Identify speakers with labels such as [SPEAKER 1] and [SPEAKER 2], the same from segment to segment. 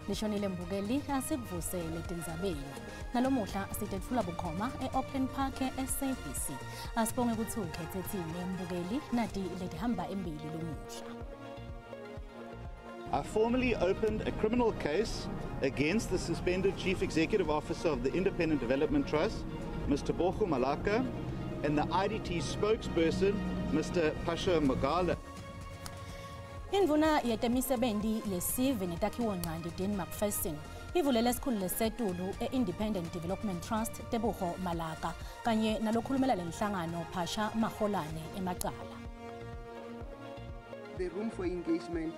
[SPEAKER 1] Lishonile mbukeli asikuvusele tindzabeni. Nalomuhla sitetfula bukhoma e-Auckland Park e-SABC. Asibonge kutsi ukhethe tsine mbukeli nati letihamba embili lomuhla.
[SPEAKER 2] I formally opened a criminal case against the suspended Chief Executive Officer of the Independent Development Trust, Mr. Tebogo Malaka, and the IDT spokesperson, Mr. Phasha Makgala.
[SPEAKER 1] Indvuna yetemisebenti yesive netakhiwonchanti Dean Macpherson ivulele esikhulu lesetulu e-Independent Development Trust Tebogo Malaka kanye nalokhulumela lenhlangano Phasha Makgolane emacala.
[SPEAKER 3] The room for engagement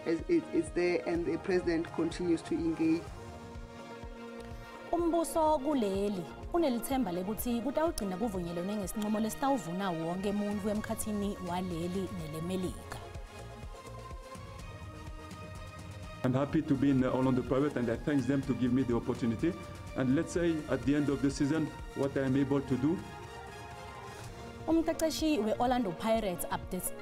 [SPEAKER 3] is there, and the president continues to engage.
[SPEAKER 1] Umbuso kuleli unelithemba lekuthi kutawugcina kuvunyelwene ngesinqumo lesitawuvuna wonke umuntu emkhathini waleli nelemelika.
[SPEAKER 4] I'm happy to be in Orlando Pirates, and I thank them to give me the opportunity. And let's say at the end of the season what I am able to do.
[SPEAKER 1] Umqeqeshi we-Orlando Pirates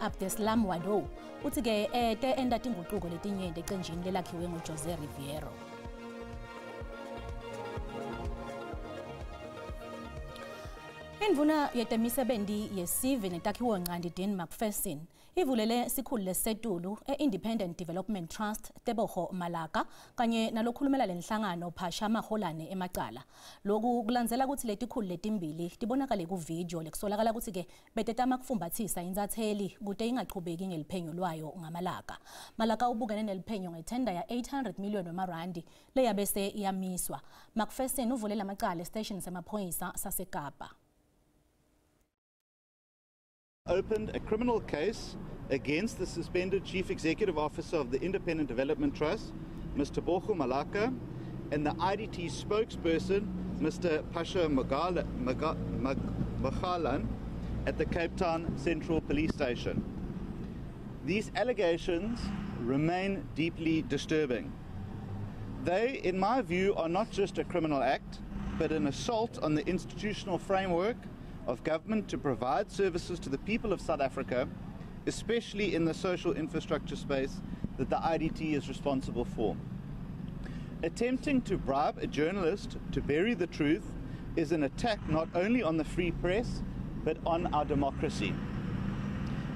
[SPEAKER 1] Abdeslam Ouaddou uthi-ke ete enta tinguquko letinyenti ecenjini lelakhiwe nguJose Riveiro. Indvuna yetemisebenti yesive netakhiwonchanti Dean Macpherson ivulele sikhulu lesetulu e-Independent Development Trust Tebogo Malaka kanye nalokhulumela lenhlangano Phasha Makgolane emacala. Loku kulandzela kutsi letikhulu letimbili tibonakale ku-video lekusolakala kutsi-ke betetama kufumbatsisa intsatseli kute ingachubeki ngeliphenyo lwayo ngaMalaka. Malaka ubukene neliphenyo ngethenda ya 800 million wemarandi leyabese iyamiswa. Macpherson uvulele amacala esiteshini semaphoyisa saseKapa.
[SPEAKER 2] Opened a criminal case against the suspended Chief Executive Officer of the Independent Development Trust, Mr. Tebogo Malaka, and the IDT spokesperson, Mr. Phasha Makgala, at the Cape Town Central Police Station. These allegations remain deeply disturbing. They, in my view, are not just a criminal act, but an assault on the institutional framework of government to provide services to the people of South Africa, especially in the social infrastructure space that the IDT is responsible for. Attempting to bribe a journalist to bury the truth is an attack not only on the free press, but on our democracy.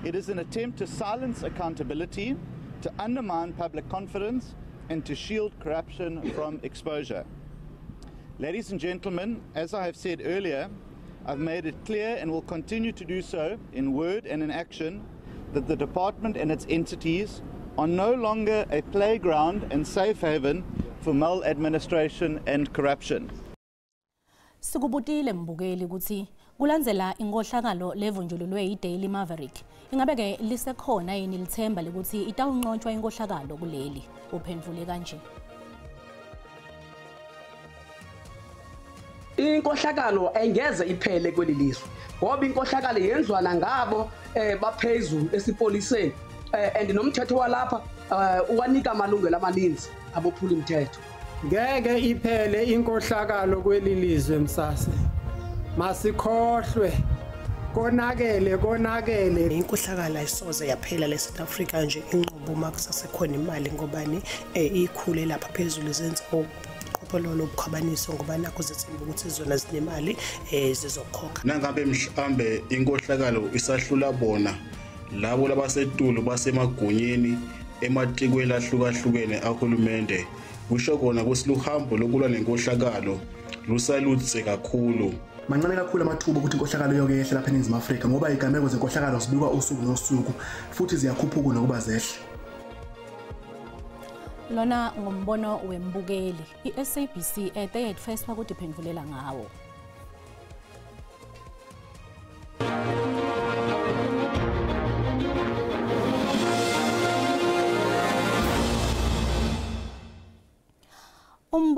[SPEAKER 2] It is an attempt to silence accountability, to undermine public confidence, and to shield corruption from exposure. Ladies and gentlemen, as I have said earlier, I've made it clear and will continue to do so in word and in action that the department and its entities are no longer a playground and safe haven for maladministration and corruption.
[SPEAKER 1] Sikubutile mbukeli ukuthi kulandzela inkohlakalo levunjululwe yi-Daily Maverick ingabe-ke lisekhona yini lithemba lekuthi itawunqotshwa inkohlakalo kuleli. Uphendvule kanje.
[SPEAKER 5] Inkohlakalo engeze iphele kweli lizwe ngoba inkohlakalo yenziwa ngabo baphezulu esipoliseni and nomthetho walapha uwanika amalungelo amaninzi abophula umthetho.
[SPEAKER 6] Ngeke iphele inkohlakalo kweli lizwe msase. Masikhohlwe konakele konakele.
[SPEAKER 7] Inkohlakalo ayisoze yaphela le South Africa nje inqobo uma kusasekhona imali ngobani ikhule lapha phezulu zenza uqophololo obukhwabaniso ngoba nakho zethemba ukuthi zona zinemali zizokhokha.
[SPEAKER 8] Nangabe mhlambe inkohlakalo isahlula bona labo labasetulu basemagunyeni ematikweni ahlukahlukene ahulumende, kusho kona ukuthi luhambo lokulwa nenkohlakalo lusalutse kakhulu.
[SPEAKER 9] Mancane kakhulu amathuba ukuthi inkohlakalo yoke yehle lapha eNingizimu Afrika ngoba igameko zenkohlakalo zibikwa usuku nosuku futhi ziyakhuphuka nokuba zehle.
[SPEAKER 1] Lona ngumbono wembukeli i-SABC ete yetfeswa kutiphendvulela ngawo.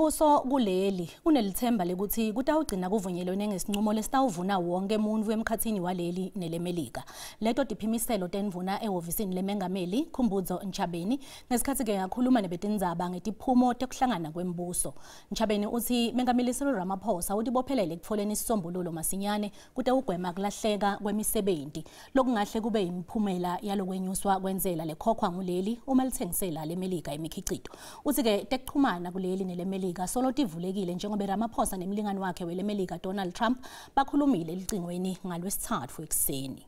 [SPEAKER 1] Umbuso kuleli unelithemba lekuthi kutawugcina kuvunyelwene ngesinqumo lesitawuvuna wonke umuntu emkhathini waleli nelemelika. Leto tiphimiselo tenvuna ehhovisini lemengameli Khumbudzo Ntshavheni ngesikhathi ke yakhuluma nebetindzaba ngetiphumo tekuhlangana kwembuso. Ntshavheni uthi Mengameli Cyril Ramaphosa utibophelele ekutfoleni isisombululo masinyane kutawugwema kulahleka kwemisebenti lokungahle kube imiphumela yalokwenyuswa kwentsela lekhokhwa nguleli uma lithengisela lemelika imikhicito. Uthi ke tekuchumana kuleli nelemelika solo tivulekile njengoba Ramaphosa nemlingani wakhe welemelika Donald Trump bakhulumile elicingweni ngalwesithathu ekuseni.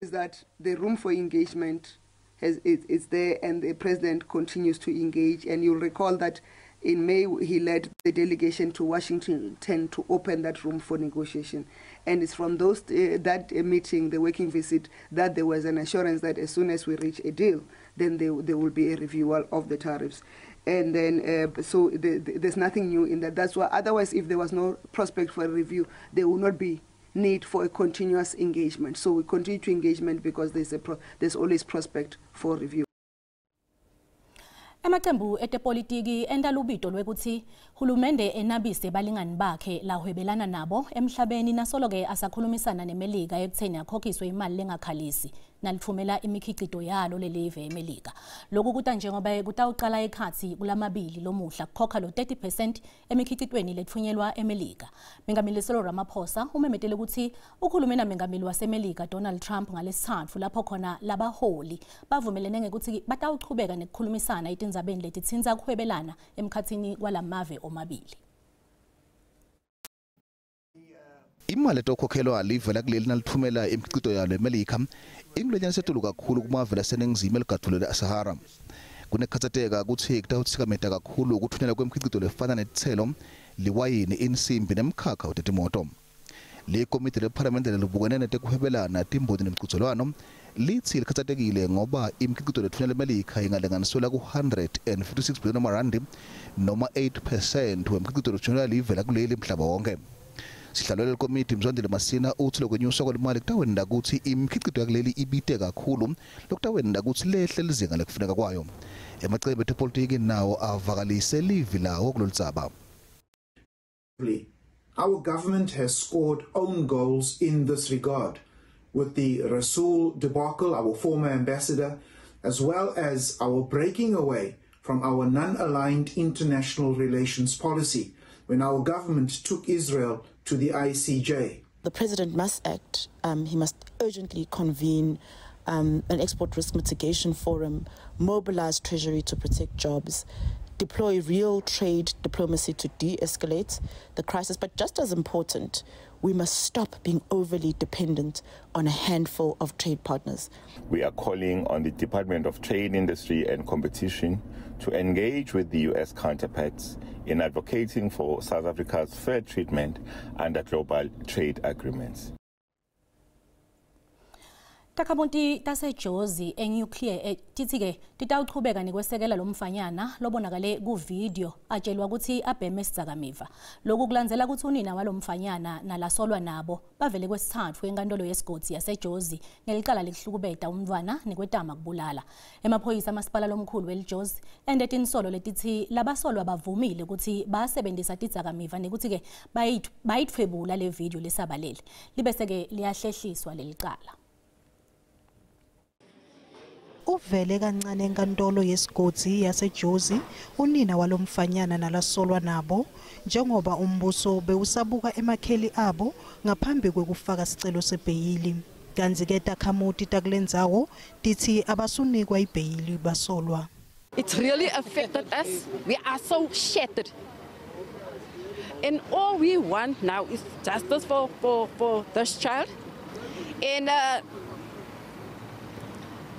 [SPEAKER 3] Is that the room for engagement is there, and the president continues to engage. And you'll recall that in May he led the delegation to Washington to open that room for negotiation. And it's from those that meeting, the working visit, that there was an assurance that as soon as we reach a deal, then there will be a review of the tariffs. And then, so there's nothing new in that. That's why, otherwise, if there was no prospect for a review, there will not be need for a continuous engagement. So we continue to engagement because there's always prospect for review.
[SPEAKER 1] Amaqembu etepolitiki enta lubito lwekuthi hulumende enabise balingani bakhe lahwebelana nabo emhlabeni nasolo-ke asakhulumisana nemelika ekutheni akhokhiswe imali lengakhalisi nalithumela imikhicito yalo lelive emelika. Lokhu kuta njengoba kutawuqala ekhathi kulamabili lomuhla kukhokha lo 30% emikhicitweni lethunyelwa emelika. Mengameli Cyril Ramaphosa umemetele ukuthi ukhulume namengameli wasemelika Donald Trump ngalesithathu lapho khona labaholi bavumelene ngekuthi batawuchubeka nekukhulumisana etindzabeni letitsintsa kuhwebelana emkhathini kwalamave omabili.
[SPEAKER 10] Imali etokhokhelwa livela kuleli nalithumela imikhicito yalo emelika ingulenyana setulu kakhulu kumave laseningizimu eligadvule leSahara. Kunekhathateka kutsi kutawutsikameta kakhulu kuthunyelwa kwemikhicito lefana netitselo, liwayini, insimbi nemkhakha wetetimoto. Likomiti lephalamende lelibukene netekuhwebelana, timboni nemicudzelwano litsi likhatsatekile ngoba imikhicito lethunyelwa emelika ingalinganiselwa ku-156 billion randi noma 8% wemikhicito lethunyelwa livela kuleli mhlaba wonke. Sihlalo lekomiti Mzwandile Masina uthi lokwenyuswa kwemali kutawenta kutsi imikhicito yakuleli ibite kakhulu, lokutawenta kutsi lehle lizinga lekufuneka kwayo. Emacembu etepolitiki nawo avakalise livi lawo kuloludzaba.
[SPEAKER 11] Our government has scored own goals in this regard with the Rasool debacle, our former ambassador, as well as our breaking away from our non-aligned international relations policy when our government took Israel to the ICJ.
[SPEAKER 12] The president must act. He must urgently convene an export risk mitigation forum, mobilize Treasury to protect jobs, deploy real trade diplomacy to de-escalate the crisis. But just as important, we must stop being overly dependent on a handful of trade partners.
[SPEAKER 13] We are calling on the Department of Trade, Industry and Competition to engage with the US counterparts in advocating for South Africa's fair treatment under global trade agreements.
[SPEAKER 1] Takhamuti taseJozi enuclear tithi-ke titawuchubeka nekwesekela lo mfanyana lobonakale kuvidiyo atshelwa ukuthi abheme isidzakamiva. Lokhu kulandzela ukuthi unina walo mfanyana nalasolwa nabo bavele kwesithathu enkantolo yesigodzi yaseJozi ngelicala lekuhlukubeta umntwana nekwetama kubulala. Emaphoyisa amasipala lomkhulu weliJozi ente tinsolo letithi labasolwa bavumile ukuthi basebenzisa tidzakamiva nekuthi-ke bayitfwebula le vidiyo lesabalele. Libese-ke liyahlehliswa lelicala.
[SPEAKER 14] Uvele kancane enkantolo yesigodzi yaseJozi unina walomfanyana nalasolwa nabo njengoba umbuso bewusabuka emakheli abo ngaphambi kwekufaka sicelo sebheyili. Kanti-ke takhamuti takulendzawo tithi abasunikwa ibheyili basolwa.
[SPEAKER 15] It really affected us. We are so shattered. And all we want now is justice for this child. And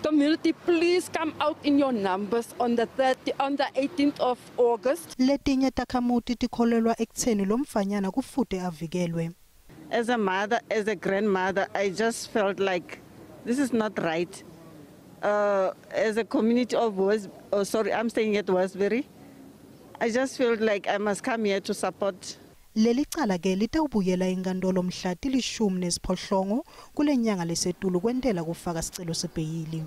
[SPEAKER 15] community, please come out in your numbers on the 18th of August.
[SPEAKER 14] Letinye takhamuti tikholelwa ekutheni lo mfanyana kufute avikelwe.
[SPEAKER 16] As a mother, as a grandmother, I just felt like this is not right. As a community of I'm staying at Westbury. I just felt like I must come here to support.
[SPEAKER 14] Leli cala ke litawubuyela enkantolo mhla ti-18 kulenyanga lesetulu kwentela kufaka sicelo sebheyili.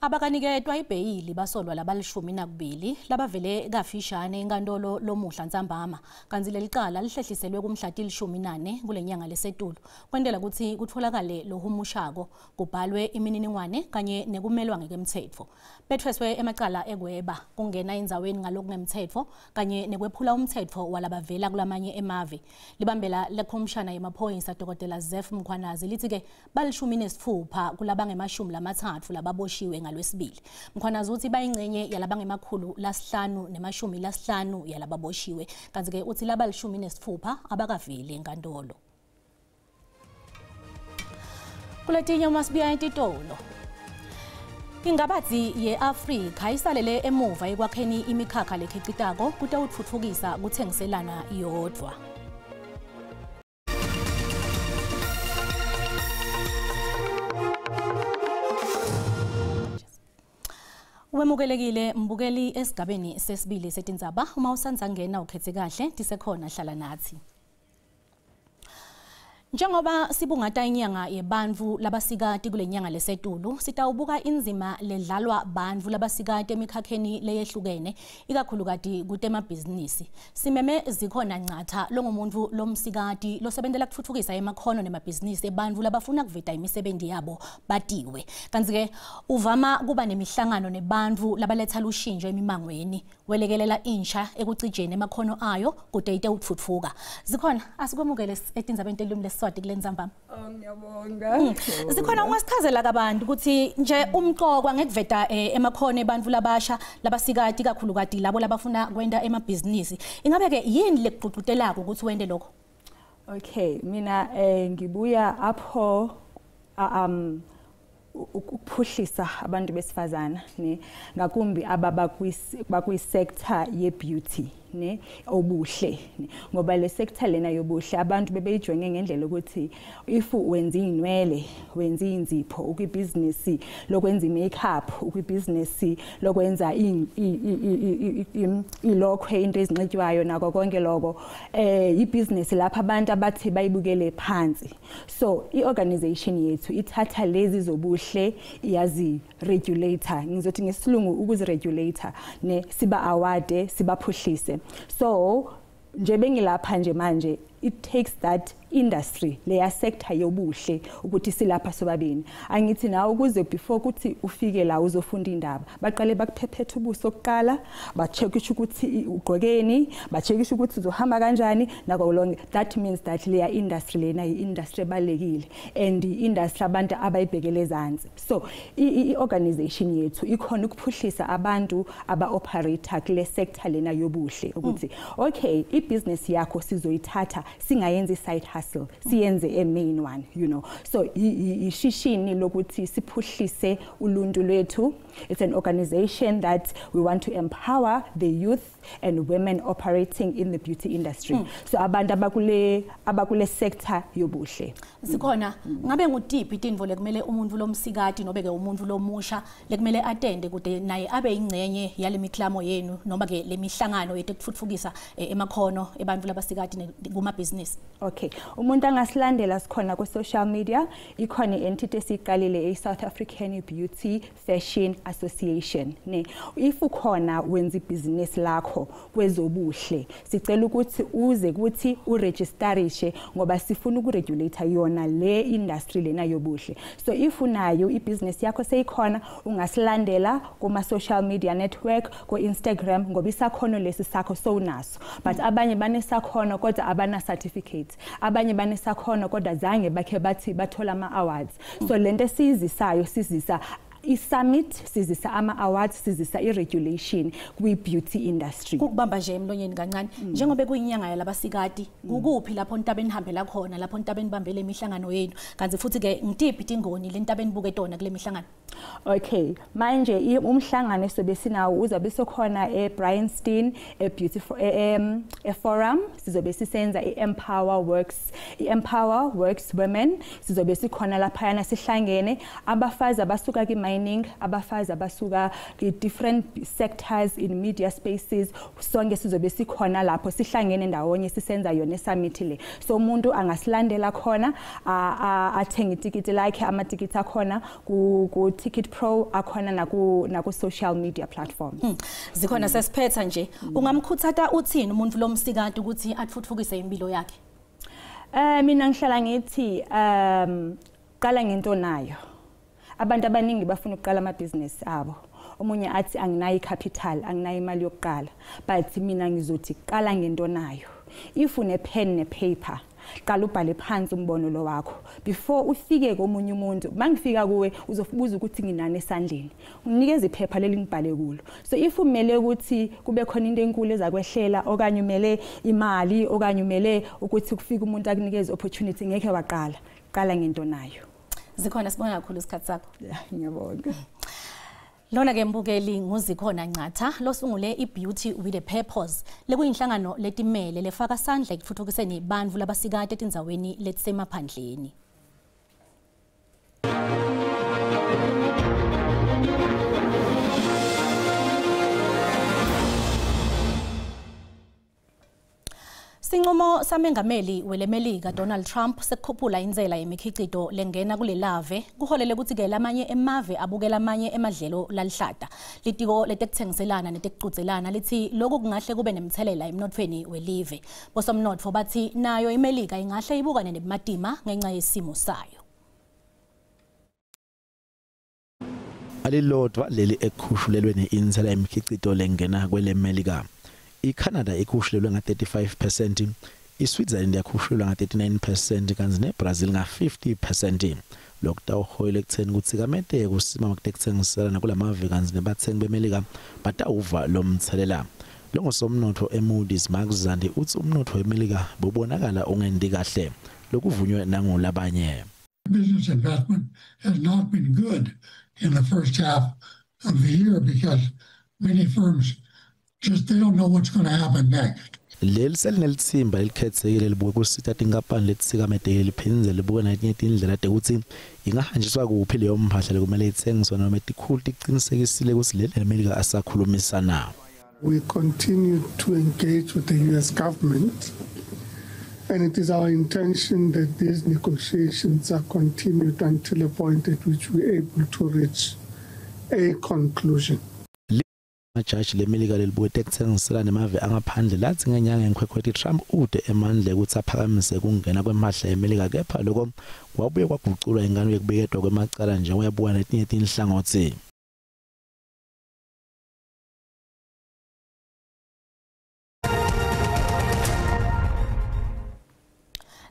[SPEAKER 1] Abakaniketwa ibheyili basolwa labalishumi nakubili labavele kafishane enkantolo lomuhla ntsambama kantsi lelicala lihlehliselwe kumhla ti-14 kulenyanga lesetulu kwentela kutsi kutfolakale lohumushako kubhalwe imininingwane kanye nekumelwa ngekemtsetfo. Bethweswe emacala ekweba kungena endzaweni ngalokungemtsetfo kanye nekwephula umtsetfo walabavela kulamanye emave. Libambela lekhomishana yemaphoyisa Dr. Zeph Mkhwanazi litsi-ke bali-16 kulabangemashumi lamathatfu lababoshiwe ngalwesibili. Mkhwanazi uthi bayingcenye yalabangemakhulu 550 yalababoshiwe kantsi-ke uthi labali-16 abakaveli enkantolo. Kuletinye uma sibuya etitolo, Ingabazi ye-Afrika isalele emuva ekwakheni imikhakha lekhicitako kutawutfutfukisa kuthengiselana yodvwa. Wemukelekile mbukeli esigabeni sesibili setindzaba. Uma usandzangena ukhethe kahle, tisekhona, hlala nathi. Njengoba sibungata inyanga yebantfu labasikati kule nyanga lesetulu, sitawubuka indzima ledlalwa bantfu labasikati emikhakheni leyehlukene, ikakhulukati kutemabhizinisi. Simeme Zikhona Ncatha longumuntu lomsikati losebentela kutfutfukisa emakhono nemabhizinisi ebantfu labafuna kuveta imisebenti yabo batiwe. Kantsi-ke uvama kuba nemihlangano nebantfu labaletsa lushintsho emimangweni, welekelela insha ekucijeni emakhono ayo kute itewutfutfuka. Zikhona, asikwemukele etindzabeni telulwimi lesiSwati kule ntsambama.
[SPEAKER 17] Oh, ngiyabonga.
[SPEAKER 1] Zikhona, ungasichazela kabanti ukuthi nje umqokwa ngekuveta emakhono ebantfu labasha labasikati, kakhulukati labo labafuna kwenta emabhizinisi, ingabe-ke yini lekugqugqutelako ukuthi wente lokho?
[SPEAKER 17] Okay, mina ngibuya apho ukuphuhlisa abantu besifazana, ne, ngakumbi aba bakwi-sector ye-beauty, ne, obuhle, ne, ngoba le sector lena yobuhle abantu bebeyijonge ngendlela ukuthi if wenza iy'nwele, wenza iy'nzipho, ukwibhizinisi lokwenza i-makeup, ukwibhizinisi lokwenza ilokhwe, into ezinxitywayo nako konke loko, ibhizinisi lapho abantu abathi bayibukele phansi. So i-organization yethu ithatha lezi zobuhle iyazi-regulate, ngizothi ngesilungu ukuzi-regulate, ne, siba award, sibaphuhlise. So nje bengilapha nje manje, it takes that industry leya sector yobuhle ukuthi silapha sobabini. Angithi nawe ukuze before ukuthi ufike la uzofunda indaba, baqale bakuphephetha ubuso kuqala, ba-checkisha ukuthi ugqokeni, ba-checkisha ukuthi uzohamba kanjani nako lonke. That means that leya industry lena i-industry ebalekile and i-industry abantu abayibhekele ezansi. So i-organization yethu ikhona ukuphuhlisa abantu aba-operate kule sector lena yobuhle ukuthi okay, i-business yakho sizoyithatha, singayenzi i-side hustle, siyenze a main one. So ishishini lokuthi siphuhlise uluntu lwethu. It's an organization that we want to empower the youth and women operating in the beauty industry, so abantu abakule sector yobuhle.
[SPEAKER 1] Sikhona, ngabe ngutiphi tintfo lekumele umuntu lomsikati nobe ke umuntu lomusha lekumele atende kude naye abe ingcenye yale miklamo yenu noma ke lemihlangano yetekutfutfukisa emakhono ebantfu labasikati kumabhizinisi?
[SPEAKER 17] Okay, umuntu angasilandela, sikhona ku social media, ikhona i-entity esiyiqalile, i-South African Beauty Fashion Association, ne. If ukhona wenza ibhizinisi lakho kwezobuhle, sicela ukuthi uze kuthi uregisterishe ngoba sifuna ukuregulate yona le industry lena yobuhle. So if unayo ibhizinisi yakho seyikhona, ungasilandela kuma social media network, ku Instagram, ngoba isakhono lesi sakho sowunaso. But abanye banesakhono kodwa abana certificate, abanye banesakhono kodwa zange bakhe bathi bathola ama awards. So lento esiyizisayo, sizisa i-summit, sizisa ama-awards, sizisa i-regulation kwi-beauty industry.
[SPEAKER 1] Kukubamba nje emlonyeni kancane, njengoba kuyinyanga yalabasikati, kukuphi lapho ntabe nihambela khona, lapho ntabe nibambele imihlangano yenu, kanti futhi-ke ngitiphi tingoni le ntabe nibuke tona kule mihlangano?
[SPEAKER 17] Okay, manje umhlangano esobe sinawo uzabe sokhona eBryanston eBeautiful eForum. Sizobe sisenza iEmpower Works, iEmpower Works Women. Sizobe sikhona laphayana, sihlangene abafazi abasuka ki-mining, abafazi abasuka ki-different sectors in media spaces. Sonke sizobe sikhona lapho, sihlangene ndawonye, sisenza yona summit le. So umuntu angasilandela khona, athenge itikiti lakhe, amatikiti akhona ku Ticket Pro, akhona naku social media platforms.
[SPEAKER 1] Zikhona. Sesiphetha nje, ungamkhuthata uthini umuntu lomsikati ukuthi atfutfukise impilo yakhe?
[SPEAKER 17] Mina ngihlala ngithi qala ngento nayo. Abantu abaningi bafuna ukuqala amabhizinisi abo. Omunye athi anginayo icapital, anginayo imali yokuqala, but mina ngizothi qala ngento nayo. If une pen ne paper, qala ubhale phansi umbono lo wakho before ufike komunye umuntu. Mangifika kuwe uzofubuza ukuthi nginani esandleni, unginikeza iphepha leli ngibhale kulo. So if umele ukuthi kube khona into enkulu ezakwehlela, okanye umele imali, okanye umele ukuthi kufike umuntu akunikeze opportunity, ngeke waqala. Qala ngento nayo.
[SPEAKER 1] Zikhona, sibonga kakhulu isikhathi sakho.
[SPEAKER 17] Ngiyabonga.
[SPEAKER 1] Lona ke mbukeli nguZikhona Ncatha losungule iBeauty with a Purpose, lekuyinhlangano letimele lefaka sandla ekutfutfukiseni bantfu labasikati etindzaweni letisemaphandleni. Sinqumo samengameli welemelika Donald Trump sekukhuphula intsela yemikhicito lengena kulelave kuholele kutsi-ke lamanye emave abukela amanye emadlelo lalihlata. Litiko letekutsengiselana netekucudzelana litsi loku kungahle kube nemtselela emnotfweni welive. Bosomnotfo batsi nayo imelika ingahle ibukane nebumatima ngenca yesimo sayo.
[SPEAKER 18] Alilodwa leli ekukhushulelweni intsela yemikhicito lengena kwelemelika. ICanada ikhushulelwe nga-35%, iSwitzerland yakhushulelwa nga-39% kantsi neBrazil nga-50%. Lokhu kutawuholela ekutheni kutsi kameteke kusimama kutekutsengiselana kulamave kantsi nebatsengi bemelika batawuva lomtselela. Longosomnotfo eMoody's Mark Zandi utsi umnotfo wemelika bubonakala ungendi kahle, lokuvunywe nangulabanye.
[SPEAKER 19] Business investment has not been good in the first half of the year because many firms just they don't know what's going to happen next.
[SPEAKER 18] Leli selinelitsimba lelikhethekile libuke kusita tinkampani letitsikameteke liphindze libuke netinye tindlela tekutsi ingahanjiswa kuphi leyo mphahla lekumele itsengiswe noma tikhulu ticinisekisile kutsi leli lemelika asakhulumisana.
[SPEAKER 19] We continue to engage with the US government, and it is our intention that these negotiations are continued until a point at which we are able to reach a conclusion.
[SPEAKER 18] Majaji lemelika lelibuke tekutsengiselana nemave angaphandle latsi ngenyanga yenkhwekhweti Trump ude emandla ekutsi aphakamise kungena kwemphahla emelika, kepha loko kwabuye kwaguculwa ingane yekubeketwa kwemacala njengoba yabuka netinye tinhlangotsi.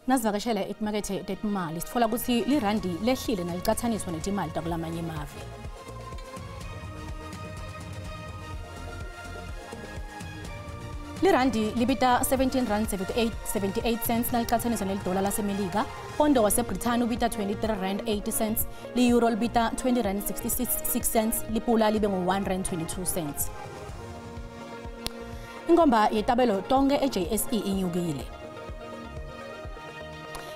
[SPEAKER 1] Nasivakashela etimakethe tetimali sitfola kutsi lirandi lehlile nalicatsaniswa netimali takulamanye emave. Lirandi libita 17 rand 78 cents nalicatsaniswa nelidola lasemelika. Pondo waseBrithani ubita 23 rand 80 cents, li-euro libita 20 rand 66 cents, lipula libe ngu-1 rand 22 cents. Inkomba yetabelo tonke e-JSE inyukile.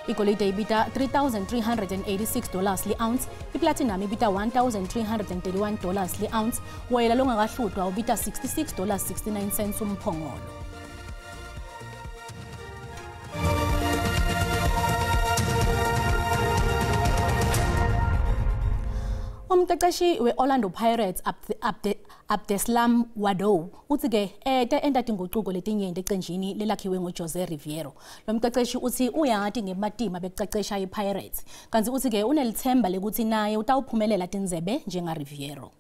[SPEAKER 1] Igolide ibita $3,386 li-ounce, iplatinum ibita $1,331 li-ounce, woyela longakahlutwa ubita $66.69 umphongolo. Umqeqeshi we-Orlando Pirates Abdeslam Ouaddou utsi-ke ete enta tingucuko letinyenti ecenjini lelakhiwe nguJose Riveiro. Lo mqeqeshi utsi uyati ngebumatima bekucecesha iPirates, kantsi utsi-ke unelithemba lekutsi naye utawuphumelela tindzebe njengaRiveiro.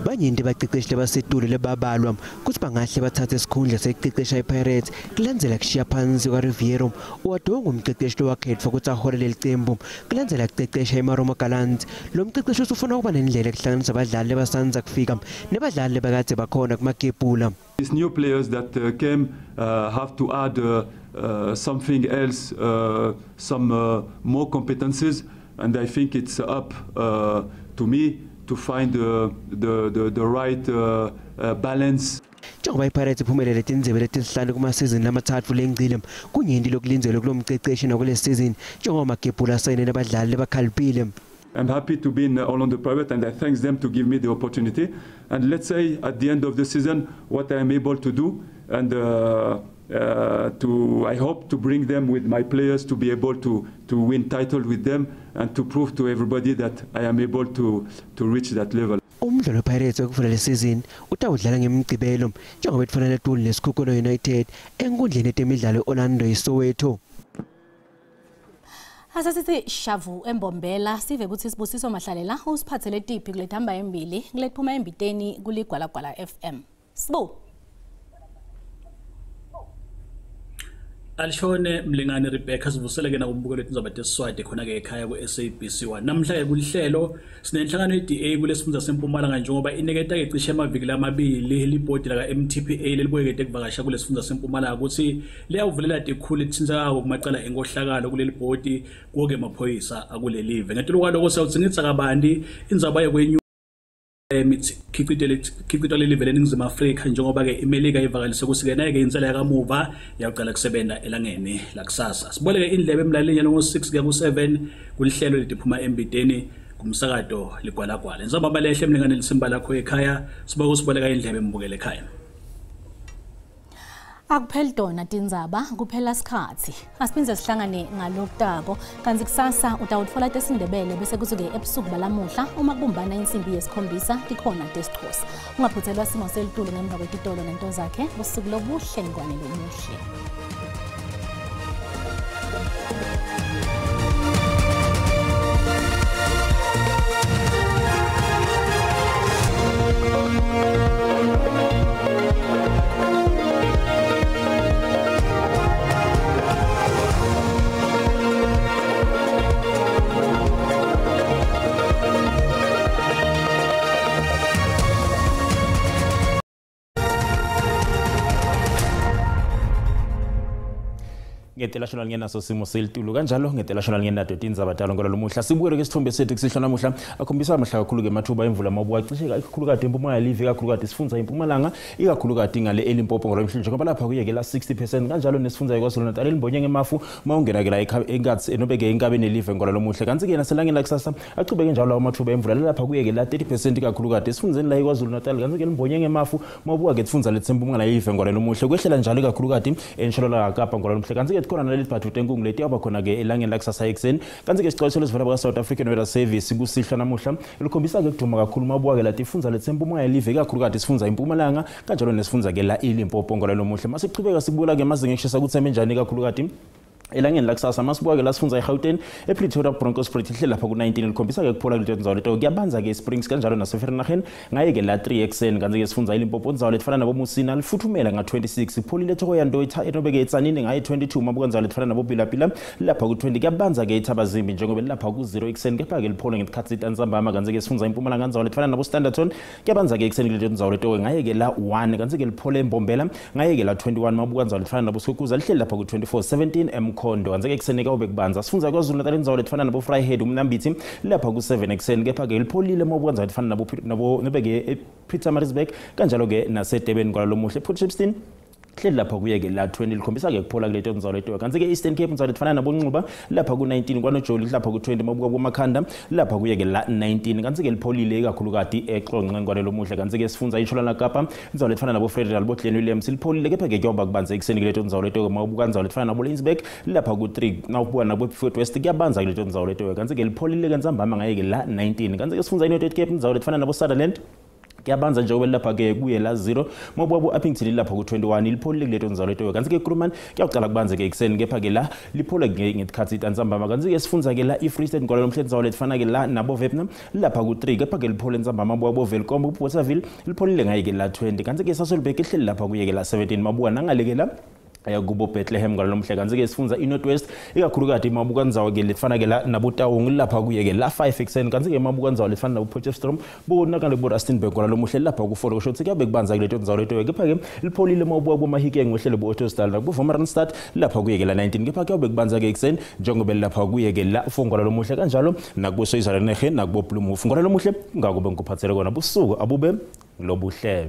[SPEAKER 20] Banyenti baqeqeshi labasetulu lebabalwa kutsi bangahle bathathe isikhundla sekuqeqesha iPirates kulandzela kushiya phansi kwaRiveiro. Ouaddou ngumqeqeshi lowakhethwa kutsi ahole leli cembu kulandzela kuqeqesha iMarumo Gallants. Lo mqeqeshi usufuna ukuba nendlela ekuhlanganisa abadlali labasandza kufika nebadlali lebakade bakhona kumagebhula.
[SPEAKER 4] These new players that came have to add something else, some more competences, and I think it's up to me to find the right balance.
[SPEAKER 20] Njengoba iPirates iphumelele tindzebe letisihlanu kumasizini lamathathu lengcile, kunyenti lokulindzelwe kulo mqeqeshi nakule season njengoba Magebhula asayinele abadlali lebakhaliphile.
[SPEAKER 4] I'm happy to be in Orlando Pirates, and I thank them to give me the opportunity. And let's say at the end of the season what I am able to do, and I hope to bring them with my players to be able to win title with them and to prove to everybody that I am able to reach that level.
[SPEAKER 20] Umdlalo wePirates wekuvula le season utawudlala ngemigcibelo njengoba etfuna letulu neSekhukhune United enkundleni yetemidlalo eOrlando eSoweto.
[SPEAKER 1] Asasithi shavu embombela sive ukuthi Sibusiso Mahlalela usiphathele tiphi kulethamba embili kulethuma embiteni kuligwalagwala FM. Sibu
[SPEAKER 21] Alishone mlingane Rebecca sivuseleke nakumbukelo wetindzaba tesiswati khona ke ekhaya ku-SABC 1. Namhla ke kulihlelo sinenhlangano ye-DA kulesifundza sempumalanga njengoba iniketa ke cishe emaviki lamabili libhodi laka MTPA lelibuyekete kuvakasha kulesifundza sempumalanga ukuthi liyawuvulela tikhulu ethintsakako kumacala enkohlakalo kuleli bhodi kuwo ke emaphoyisa akulelive. Ngetulu kwaloko siyawutsingitsa kabanti indzaba yekwenyu khiqito lelivele eNingizimu Afrika njengoba ke iMelika ivakalise ukuthi ke naye ke insela yakamuva yaqala kusebenza elangeni lakusasa. Siboleke indlebe emlaleli ngo6 kuya ku7 kulihlelo letiphuma embideni kumsakato ligwalagwala. Njengoba balehle emlingane lisimba lakho ekhaya siboke siboleka indlebe embukele ekhaya.
[SPEAKER 1] Akupheli tona tindzaba kuphela sikhatsi. Asiphindze sihlangane ngalokutako kanti kusasa utawutfola tesindebele bese kuthi-ke ebusuku balamuhla uma kubumbana insimbi yesikhombisa tikhona tesixhosa. Ungaphuthelwa simo selitulu ngemva kwetitolo nento zakhe. Busuku lobuhle ngwane lomuhle.
[SPEAKER 22] Ngetelashona lingenaso simo selitulu kanjalo ngetelashona lingenato tindzaba talo ngololomuhla sibukele ke sithombe sethu kusihla namuhla akhombisa amahla kakhulu ke mathuba emvula mabuka cishe kakhulukati empumalanga live kakhulukati sifundza impumalanga ikakhulukati ngale eLimpopo ngolomhla njengoba lapha kuyeke la 60% kanjalo nesifundza iKwaZulu Natal elimbonye ngemafu mawungena ke la enkathi enobeke inkabe nelive ngololomuhla kanti ke naselangeni lakusasa achubeke njalo lawo mathuba emvula lapha kuyeke la 30% kakhulukati esifundzeni la iKwaZulu Natal kanti ke limbonye ngemafu mawubuka ke sifundza letsempumalanga live ngololomuhla kwehlela njalo kakhulukati enshonalanga Kapa ngololomuhla kanti ke khona naleli bhathu tenkungu leti yaba khona ke elangeni lakusasa ekuseni kanti ke sicwayiselo esivela kwa South African Weather Service kusihla namuhla likhombisa ke kuduma kakhulu mabuka ke lati ifundza letsempumalanga live kakhulukati sifundza impumalanga kanjalo nesifundza ke la iLimpopo ngololomuhla masichubeka sibula ke amazinga ekushisa kutsi amenjani kakhulukati elangeni lakusasa masibuka ke la sifundza eGauteng ePretoria Bronkhorstspruit ihleli lapha ku-19 likhombisa ke kuphola kuleto ndzawo leto kuyabanza ke Springs kanjalo naseVereeniging ngaye ke la 3 ekuseni kanti ke sifundza iLimpopo ndzawo letifana naboMusina lifuthumela nga-26 ipholile Thohoyandou enobeke etsanini ngaye 22 mabuka ndzawo letifana naboBilabila lapha ku-20 kuyabanza ke iThabazimbi njengoba lapha ku-0 ekuseni kepha ke liphole ngesikhatsi tantsambama kanti ke sifundza impumalanga ndzawo letifana nabo-Standerton kuyabanza ke ekuseni kuleto ndzawo leto ngaye ke la 1 kanti ke liphole eMbombela ngaye ke la 21 mabuka ndzawo letifana naboSikhukuza lihleli lapha ku-24 17 Mkhondo kanti ke ekuseni kawube kubanza sifundza KwaZulu Natal indzawo letifana nabo Vryheid umnambithi lapha ku7 ekuseni kepha ke lipholile mabuka ndzawo letifana nabo nobeke ePietermaritzburg kanjalo ke naseDurban kwalolomuhle Port Shepstone hleli lapha kuye ke la 20 likhombisa ke kuphola kuleto ndzawo leto kanti ke Eastern Cape ndzawo letifana nabonxuba lapha ku19 kwaNojoli lapha ku20 mabuka kumakhanda lapha kuye ke la 19 kanti ke lipholile ikakhulukati eXonxe ngwalelo muhle kanti ke sifundza iNtshonalanga Kapa ndzawo letifana nabo Frederick bo Glen Williams lipholile kepha ke kuyoba kubanza ekuseni kuleto ndzawo leto mabuka ndzawo letifana nabo Lainsburg lapha ku3 nawubuka nabo Fort West kuyabanza kuleto ndzawo leto kanti ke lipholile ke ntsambama ngaye ke la 19 kanti ke sifundza iNorthern Cape ndzawo letifana nabo Sutherland kuyabanza njengoba lapha ke kuye la 0 mabuka Upington lapha ku21 lipholile kuleto ndzawo leto kanti ke Kruman kuyaqala kubanze ke ekuseni kepha ke la liphole ngesikhatsi tantsambama kanti ke sifundza ke la iFree State ngolomhle ndzawo letifana ke la nabo Vietnam lapha ku3 kepha ke liphole ntsambama mabuka bo Welkom kuPorterville lipholile ngaye ke la 20 kanti ke Sasolburg ihleli lapha kuye ke la 17 mabuka nangale ke la kubo Bethlehem ngalomhle kanti ke sifundza iNorth West ikakhulukati mabuka ndzawo ke lefana ke la naboTaung lapha kuye ke la 5 ekuseni kanti ke mabuka ndzawo lefana nabo Potchefstroom bonakale bo Rustenburg ngolomhle lapha ku4 kusho ukuthi kuyabe kubanza kuleto ndzawo leto kepha ke lipholile mabuka boMahikeng wehlele bo Ottosdal nakubo Vomeranstad lapha kuye ke la 19 kepha kuyabe kubanza ke ekuseni njengoba lapha kuye ke la 4 ngolomhle kanjalo nakubo Soyizalenehe nakubo Bloemhof ngolomhle ngakube ngikuphathele kona busuku abube lobuhle.